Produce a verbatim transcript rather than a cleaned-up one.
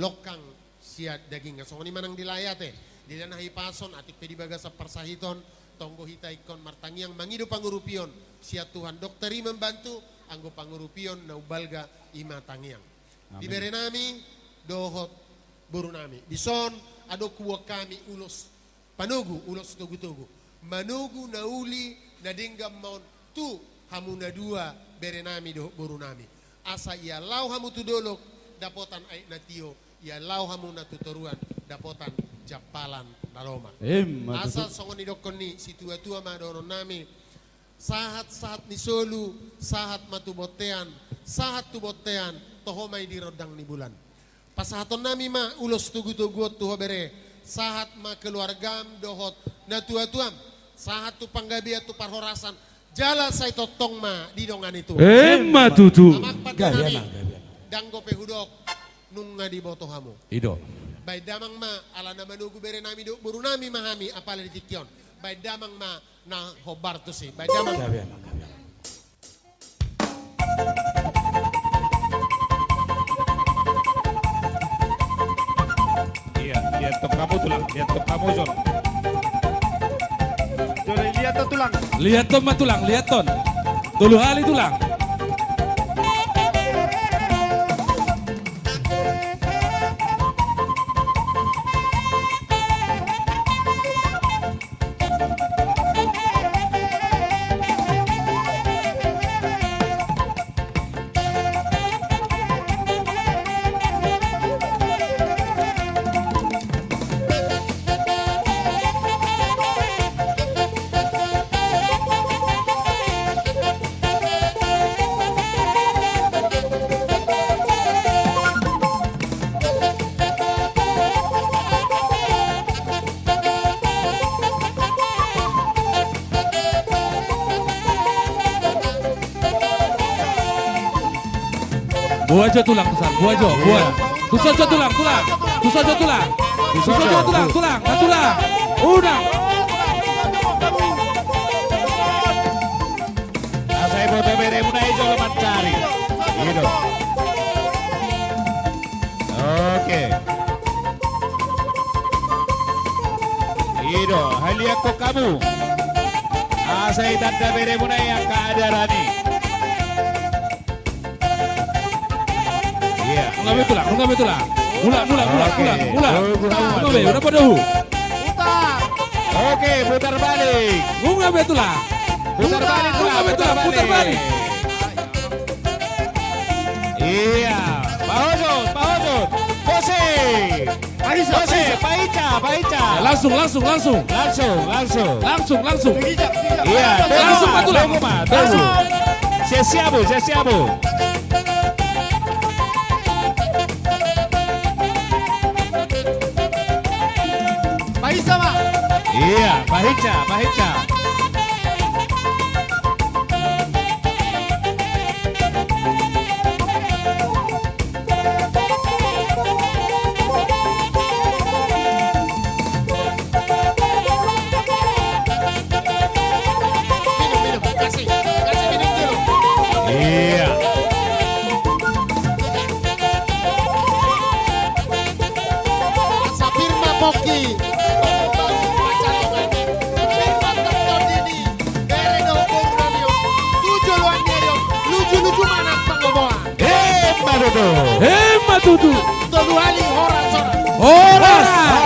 tongkang sian dagingna. Songon i ma nang di lae ate, di lae na hipason, atik pe di bagasan parsahiton, tonggo hita ingkon martangiang mangido pangurupion sian Tuhan. Dokter i mambantu, anggo pangurupion na umbalga i ma tangiang. Amin. Di berenami dohot borunami. Dison adong huboan hami ulos panogu, ulos togutogu. Manogu na uli na denggan ma on tu hamu na dua berenami dohot borunami. Asa ia laho hamu tu dolok dapotan aek na tio, ia laho hamu na tu toruan dapotan jampalan na lomak. Emma tutu. Asa songon nidokkon ni situatua ma dohononnami, sahat-sahat ni solu, sahat ma tu bontean, sahat tu bontean, toho ma i di rondang ni bulan. Pasahatonnami ma ulos togutogu on tu ho bere, sahat ma keluargam dohot natuatuam, sahat tu panggabean tu parhorasan, jala sai tongtong ma didongani Tuhan. Emma tutu. Amang pande nami, gabe, gabe, gabe. Ndang dope hudok, nunga diboto hamu. I do. Baen damang ma, ala na manogu berenami dohot borunami ma hami, apala di tingki on. Baen damang ma na hombar tusi. Baen damang. Gabe, amang, gabe, amang. Iya, lihat tong kamu tulang, lihat tong kamu, Jon. Jon, lihat tong tulang. Lihat tong ma tulang, lihat tong. Tolu hali tulang. Boa jo tulang, tusan, boa jo, boa. Tuson jo tulang, tulang. Tuson jo tulang. Tuson jo tulang, tulang, na tulang. Unang. Asa iboto beremuna i jolo mancari. Gitu. Oke. I do, haliangkon hamu. Asa itanda beremuna i angka adaran i. Iya. Nunga be tulang, nunga be tulang. Mula, mula, mula, oke, mula, mula. Nunga be, unang poda hu. Putar. Oke, putar balik. Nunga be tulang. Putar balik, putar balik, putar balik. Iya, pahojot, pahojot. Pose. Pose, pahinsa, pahinsa. Langsung, langsung, langsung. Langsung, langsung. Langsung, langsung. Iya, langsung ma tulang. Langsung. Sia-sia hamu, sia-sia hamu. Pahinsa ma. Iya, pahinsa, pahinsa. Minum, minum. Kasih, kasih minum dulu. Iya. Asa pir ma pongki. Pir ma tongtong dini. Bere dohot boru nami on. Tu joloan ni ari on. Luju-luju ma nang pangomoan. Emma tutu. Emma tutu. Tolu hali horas, horas. Horas.